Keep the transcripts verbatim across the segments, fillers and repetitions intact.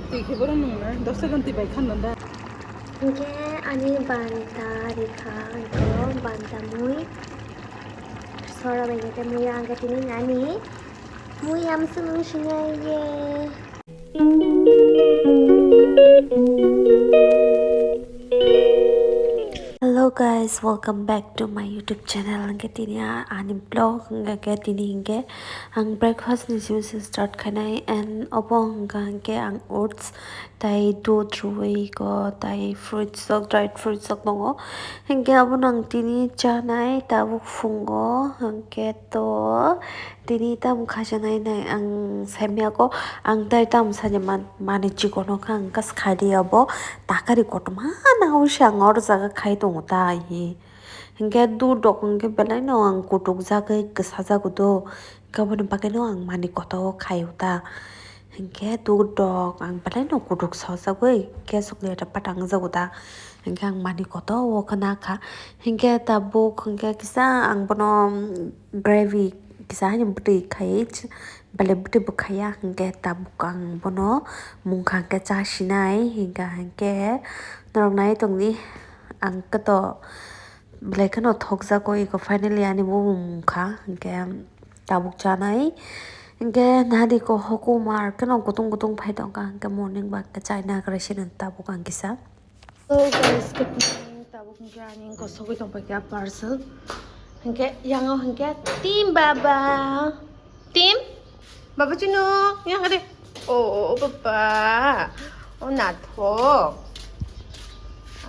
Twi khe bono nung na, dosta gon twi bai khan nanda. Hingke ani banta rikha, iko banta mui. Sora bai hingke mui ang tini nani. Mui am sung sung ye. Hello guys, welcome back to my YouTube channel. Hingke tini a-, ani vlog hingke tini hingke ang breakfast ni simi se start khainai, and obo hingka hingke ang oats tai dudh rwui ko tai fruits rok, dried fruits rok tongo. Hingke abono ang tini chanai tabuk phungo, hingke to tini tamo khaisa nai nai ang saimya ko, ang tai tamo sanya man, mani chikon o kha ang kas khai di abo takari kotorma nang se ang oro jaga khai tongo ta hi. Hingke dudh rok hingke belai no ang kutuk jagwi kwsa jago do, hingke aboni bagwi no ang mani koto o khai o ta. Hingke dudh rok ang belai no kutuk sajagwi hingke chocolate patang jago ta. Hingke ang mani koto o khna kha. Hingke tabuk hingke kisa ang bono gravy kisa haino bwtwi khai belai bwtwi bo khaiya. Hingke tabuk ang bono mungkha hingke cha sinai hingka hingke norok nai tongdi ang khe to belai kheno thokjagwi eko finally ani bo mungkha hingke tabuk chanai. Hingke nadi ko hukumar keno kutung kutung phai tongkha hingke morning ba hingke chaina kwrwi sino tabuk ang kisa. Hello guys, good morning. Tabuk hingke ani wngkha sogwi tongpaikha parcel. Hingke yango hingke Tim Baba. Tim? Baba Chunu, yang ada. Oh, Baba. Oh, nathok.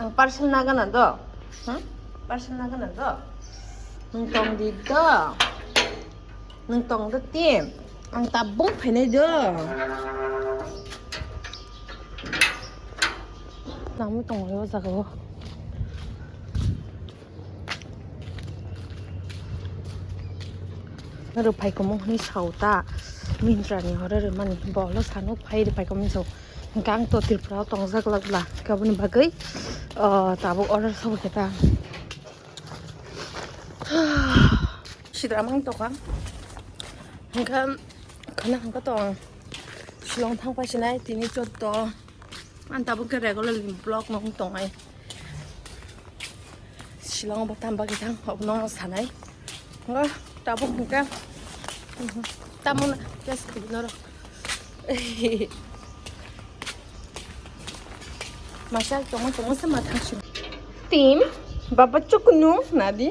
Ang parcel nagana do. Hmm? Parcel nagana do. Nung tong di do. Nung tong do Tim. Ang tabung phainai do. Nangmung tongo o jaga o. Rwphai kwmung hwnwi sao ta, Myntra ni horo rwmani, bo ulo sano phai rwphai kwmung sao. Hwnkhe ang to Tripura o tongjak lak bla, hwnkhe aboni bagwi, ah, tabuk order kha bo khe ta. Sidra mang tokha. Hwnkhe khana hwnkhe tong Shillong thang phai sinai tini choddo. Ang tabuk khe regular vlog nung tongnai. Shillong bo tamba khe thang, obo nung sanai. Ngo, tabuk hwnkhe, tamo na, gas kubi noro. Masa tongma tongma se ma thang si. Tim, baba chukunu, nadi.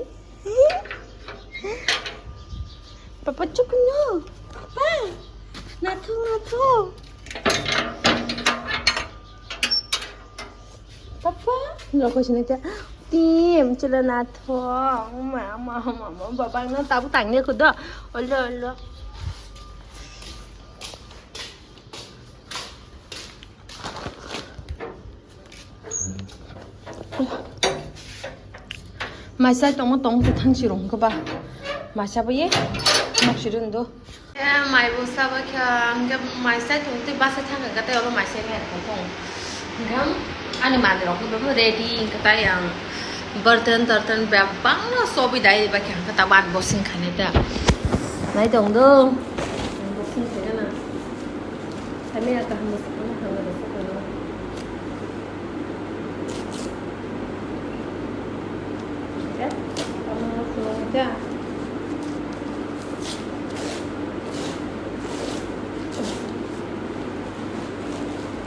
Papa chukunu. Papa. Nathok, nathok. Papa. Lo ko sini ta. Tim, chula nathok. Ma, ma, ma, ma. Baba no tabu tangnya kudo. Olo, olo. Maisa tongo, tongo khe thang si rung khe ba. Maisa bo ye mok si rung do. Eh, mai bo sa ba khe, hwnkhe maisa tong tei basa thang khe tei abo maisa ni thong. Hwnkhe ani manwi rok khe bo ready hwnkhe tai ang. Bartan tartan bebak no sobi dai ba khe hwnkhe ta ban bo sing khani ta. Nai tong do. Bo sing khani na. Kami ya kaham bo sing khani hang bo sing khani. Oke. Kamu langsung aja.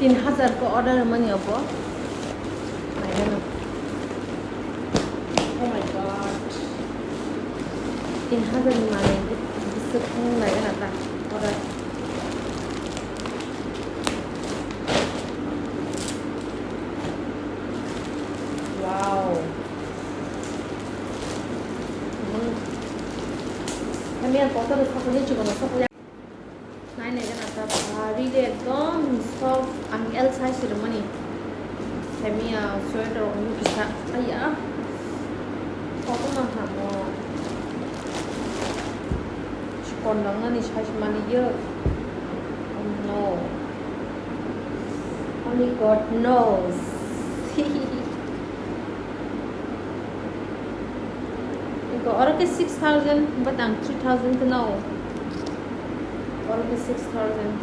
Tin hajar ko order mani obo. Naigana. Oh my God. Tin hajar ni mani bisik naigana ta order. Wow. Kami ang kotor sa ko ni chuko na sa ko. Nai nai gana ta bhari de ekdom soft ang L size rwmani. Semi a sweater rok ni kisa. Aya. Kotor na ha mo. Chikon rok nani size mani yo. Oh no. Only God knows. Iko oro ke six thousand, but ang three thousand ke nao. Oro ke six thousand.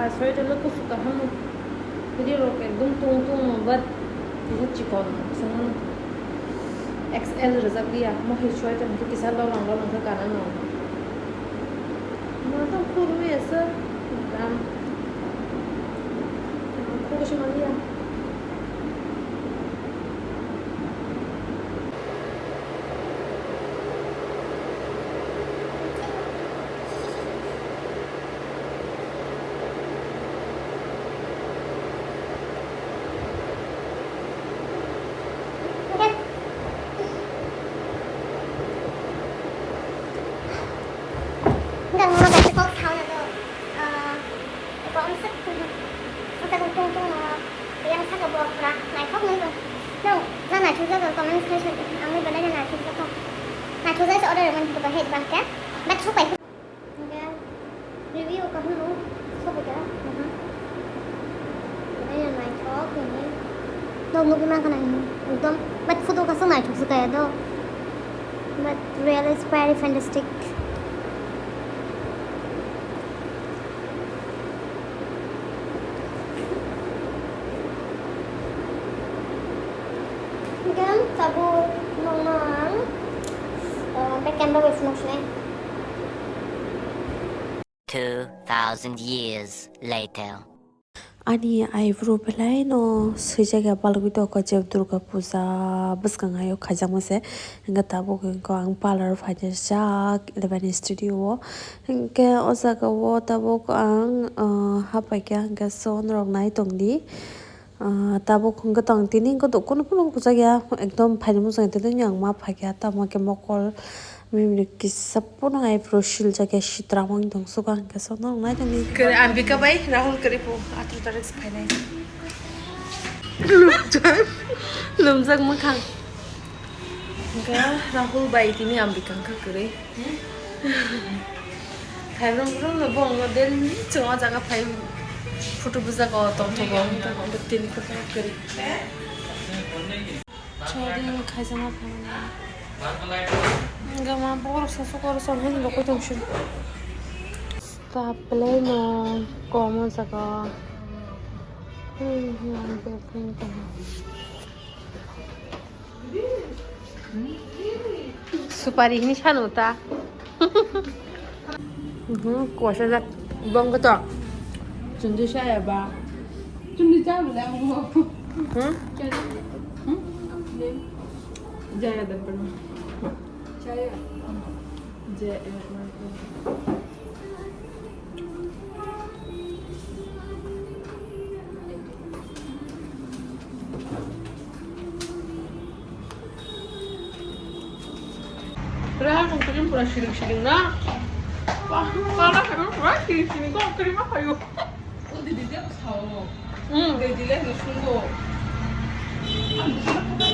Sweater no kusu kaham. Video rok ekdom tung tung no, but kusu chikon. Sangano X L rwjak liya. Mo hai sweater no kisa lolang lolang khe kana no. Ma tong khurui asa. Dam. Khurui se maliya. Hwnkhe ang no kaisa kok sao na do. Ah, eko ang sak, ang sak tung tung no, yang saka borok pura naithok nung tong. Nung, na naithok jak comment khai sadi. Ang ni belai na naithok jak tong. Naithok jak se order man to bahai bahai khe. But supai. Hwnkhe review kaham no sobai da. Aha. Belai na naithok hwnwi. Nok nugwi mankha na hwnwi. Ekdom, but photo kaisa naithok se kaya do. But real is very fantastic. Hwnkhe tabuk nokno ang, ah, back camera bai phunuk sinai. Two thousand years later. Ani eyebrow belai no swijak ya balgwi tongo, je Durga Puja bwskango ayok khaijakma se. Hwnkhe tabuk hwnkhe ang parlour o phaijak Eleven Studio o. Hwnkhe o jaga o tabuk ang, ah, hapaikha, hwnkhe so norok nai tongdi. Ah, tabuk hwnkhe tong tini hwnkhe kunu kunu bujak ya, ekdom phaini bujak ya, tini ang ma phaikha, tamo khe mokol. Mimri kisa pono eyebrow siljak ya, sitra wng tong suka hwnkhe so norok nai tongdi. Khe Ambika bai Rahul kwrwi po atro tarik se phainai. Lumjak, lumjak mwkhang. Hwnkhe Rahul bai tini Ambika wngkha kwrwi. Khairok rok no bo wngno daily chwng o jaga phai photo bujak o tongthogo, tini khe kwrwi. Choding khaijama phaimani. Gama borok sasu koro samhani lokoi tongsi. Staff belai no kom o jaga. Hmm, hmm, hmm, hmm. Supari hini sanu ta. Mhm, kuasa jak bong ketok. Chundi saya ba. Chundi cha bela mo. Hmm? Hmm? Jaya da pernah. Jaya. Jaya. Pura ang kering pura siring siring na. Wah, pala kering pura siring siring kok kering apa yuk? Oh, di dia sao. Hmm. Di dia ni sungguh.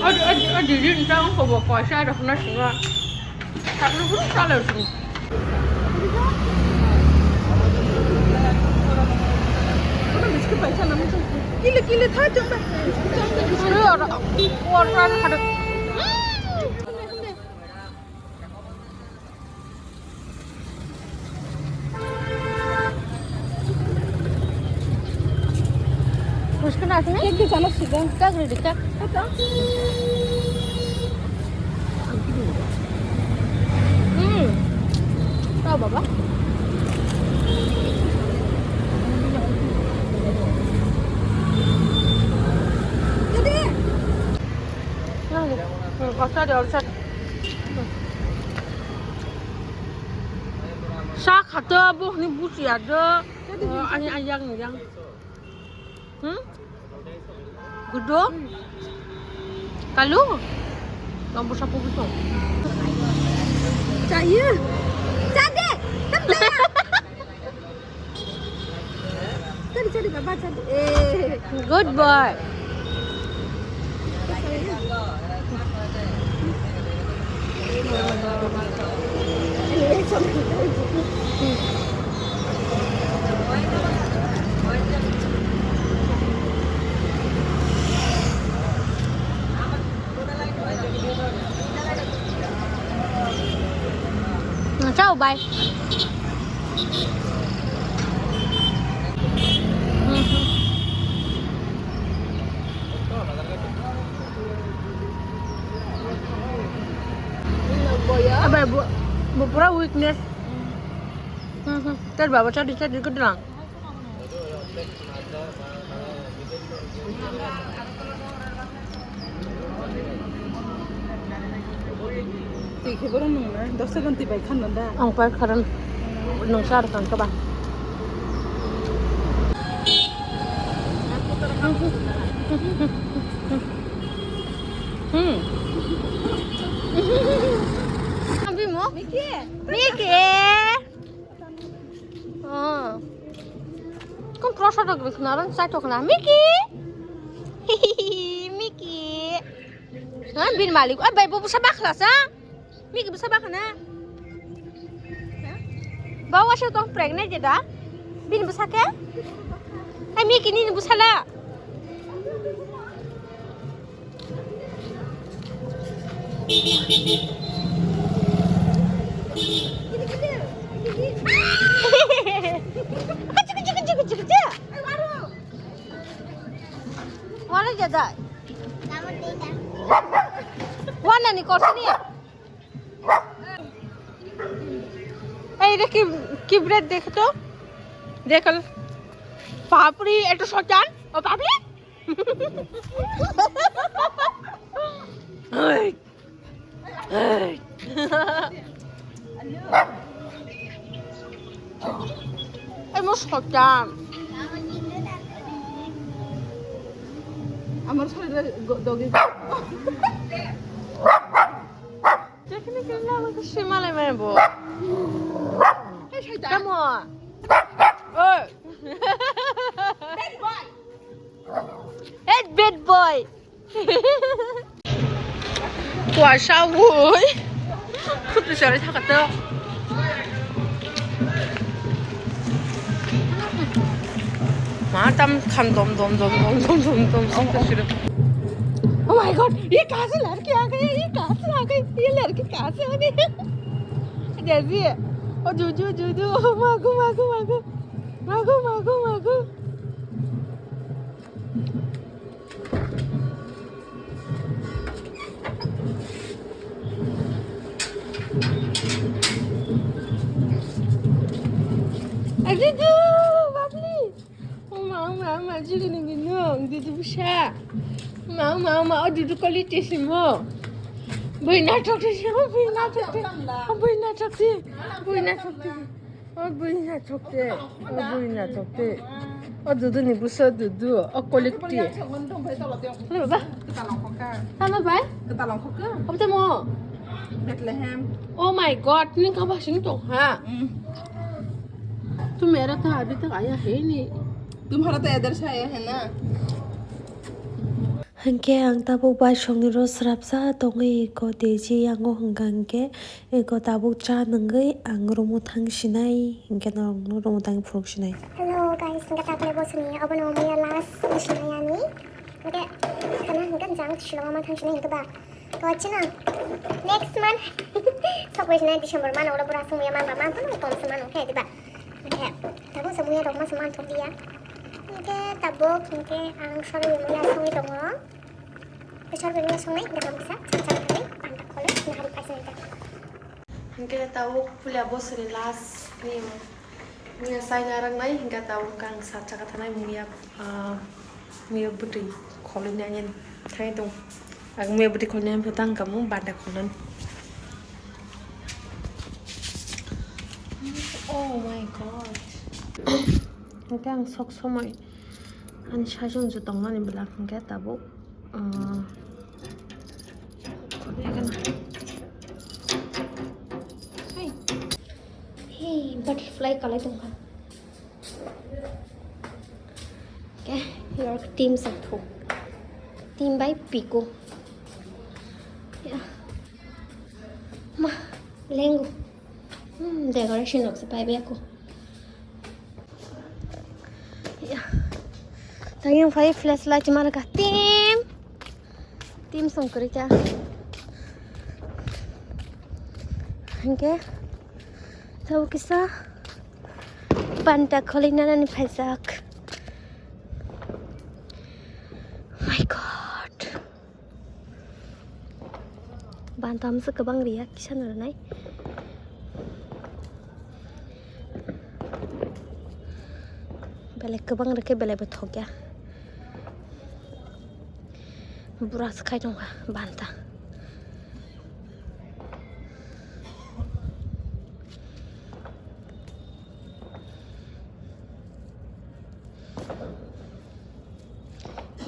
Aduh, aduh, aduh, di dia entah apa buat kuasa ada pernah singa. Tak perlu pun salah tu. Kile kile tha chong. Ora ora khade. Mushkil asli? Cake di sana sudah. Cake ready, cake. Apa? Hmm. Tahu, Baba? Jadi. Hmm, kosong di outside. Sa khato bo hwnwi buchiya do. Ani ayang ni yang. Hmm? Gudo? Kalu? Nomor sapu gitu. Chaya. Chade. Tanda. Chari, chari, baba, chari. Eh. Good boy. Chao, bye. Abai, bu, bu pura weakness. Hmm, hmm. Ter baba chadi chadi ko dlang. Twi khe bohrok nwng na dosta jon twi bai khan da. Ang pai kharan nwng sa rwkha khe ba. Hmm. Bimo? Miki. Miki. Oh. Kon prosa dok bikna ron sa tokna. Miki. Miki. Ha, bin malik. Ai, bai, bo busa bakhla sa. Miki busa bakhna. Ba wasa tong pregnant je da. Bin busa ke? Ai, Miki ni busa la. Wala jada. Wana ni korsini. Ei, এটা কি, কি ব্রেড দেখো তো? দেখো। বাপরে, এটা শয়তান। ও বাপরে। এই। এই। এই, মোর শয়তান। আমার শরীরে গ-, doggy। Technically, আমাকে সে মালে মারবো। এই শয়তান। Come on. ওই। Bad boy. Hey, bad boy. Kuasa woi. Kutu sari thakato. Ma tam khan dom dom dom dom dom dom dom song ta shuru. Oh my God, ये कहाँ से लड़की आ गई? ये कहाँ से आ गई? ये लड़की कहाँ से आ गई? जैसी है। ओ जुजू जुजू, ओ मागू मागू मागू। मागू मागू मागू। Aduh, babli. Oma, oma, oma, juga nunggu nung, dudu bisa. Oma, oma, oma, oh, dudu quality sih mo. Bui nathok sih, oh, bui nathok sih. Oh, bui nathok sih. Bui nathok sih. O bui naithok de, o bui naithok de. O dudu ni busa dudu, o quality. Hello, ba. Hello, bai. Obo tamo. Bethlehem. Oh my God, ni kaba sing tong ha. Mm. Tu mera to abhi tak aya hai nahi. Tumhara to idhar se aya hai na. Hinkhe ang tabuk baisongni ro srapsa tongwi eko teji yango hwnkha hinkhe eko tabuk cha nungwi ang room-o thang sinai hinkhe norokno room-o thang phunuk sinai. Hello guys, hinkhe takhwlai bosoni obono muya last sinai ani. Hinkhe khana hinkhe jang Shillong-o ma thang sinai hinkhe ba. To achina next month sokbai sinai December mano ulo bura songya manba man phano tomse mano khe diba. Hinkhe tabuk se muya rok ma se man thok liya. Hinkhe tabuk hinkhe ang sorwi muya songwi tongo. Besar bini songnai, gaham kisa, cham cham thangwi, panta khole, nahari paisa nita. Hinkhe tabuk puila bosoni last ni muya saina raknai, hinkhe tabuk ang sa chaka thanai muya, ah, muya bwtwi kholwi nai thangwi tong. Ang muya bwtwi kholwi nai tang kamu banda kholnani. Oh my God. Hinkhe ang sok somoi ani sajung je tongmani belak hinkhe tabuk. Ah. Hey. Hey, butterfly kalai tongkha. Okay, your team sangphu. Team by Pico. Yeah. Ma, lengu. Hmm, decoration rok se pai beko. Ya. Tayong phai flashlight marka team. Team songkri cha. Hingke. Tau kisa. Panta kholi nana ni phaisak. My God. Ban Tamsa kwbang riya kisa no rwnai. Belai kwbang rwkhe belai bo thokya. Bura swkhai tongkha banta.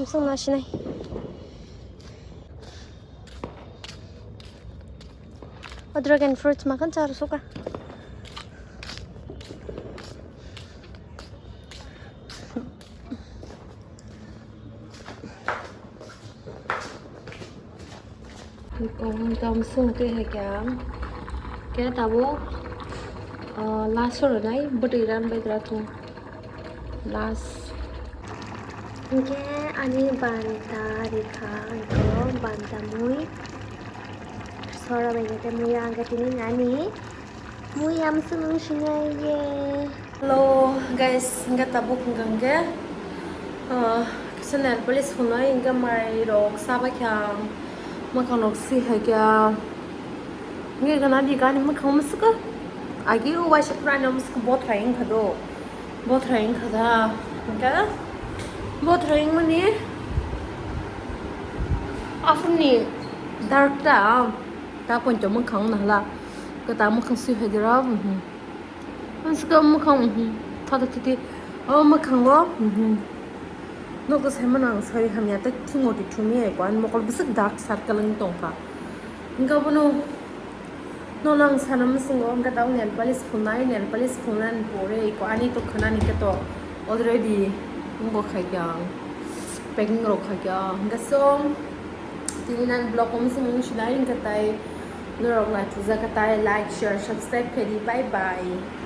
Msung na sinai. O dragon fruits makan char suka. Kong tam sung te hai kya. Kya tabo, ah, last oro nai bwtwi ran bai gra thung. Last. Hingke ani banta rikha, angko banta mui. Sora bai kete mui angke tini nani. Mui am sung sinai ye. Hello guys, hingke tabuk hingke, ah, kisa nail polish phunai, hingke mai rok sabai kha, mwkhang rok si hai kha. Hingke gana di gani mwkhang mwswk, agi o waisa pura no mwswk bothrai wngkha do, bothrai wngkha da, hingke bothrai wngmani aphuru ni dark ta, ta poito mwkhang wngna hala, kwtal mwkhang si hai dira, mhm. Ang swkang mwkhang, mhm, thada titi. O mwkhango, mhm. Nokto saimano ang sari hamya tei thungo ti thumya eko ani mokol bwswk dark circle wng tongkha. Hingke abono nono ang sana musungo hingke tamo nail polish phunai, nail polish phunani pore eko ani to khwnani khe to already wngbo khaikhe ang packing rok khaikhe ang hingke so tini nang vlog o muchung sinai hingke tai norok naithojakha tai like, share, subscribe khe di. Bye bye.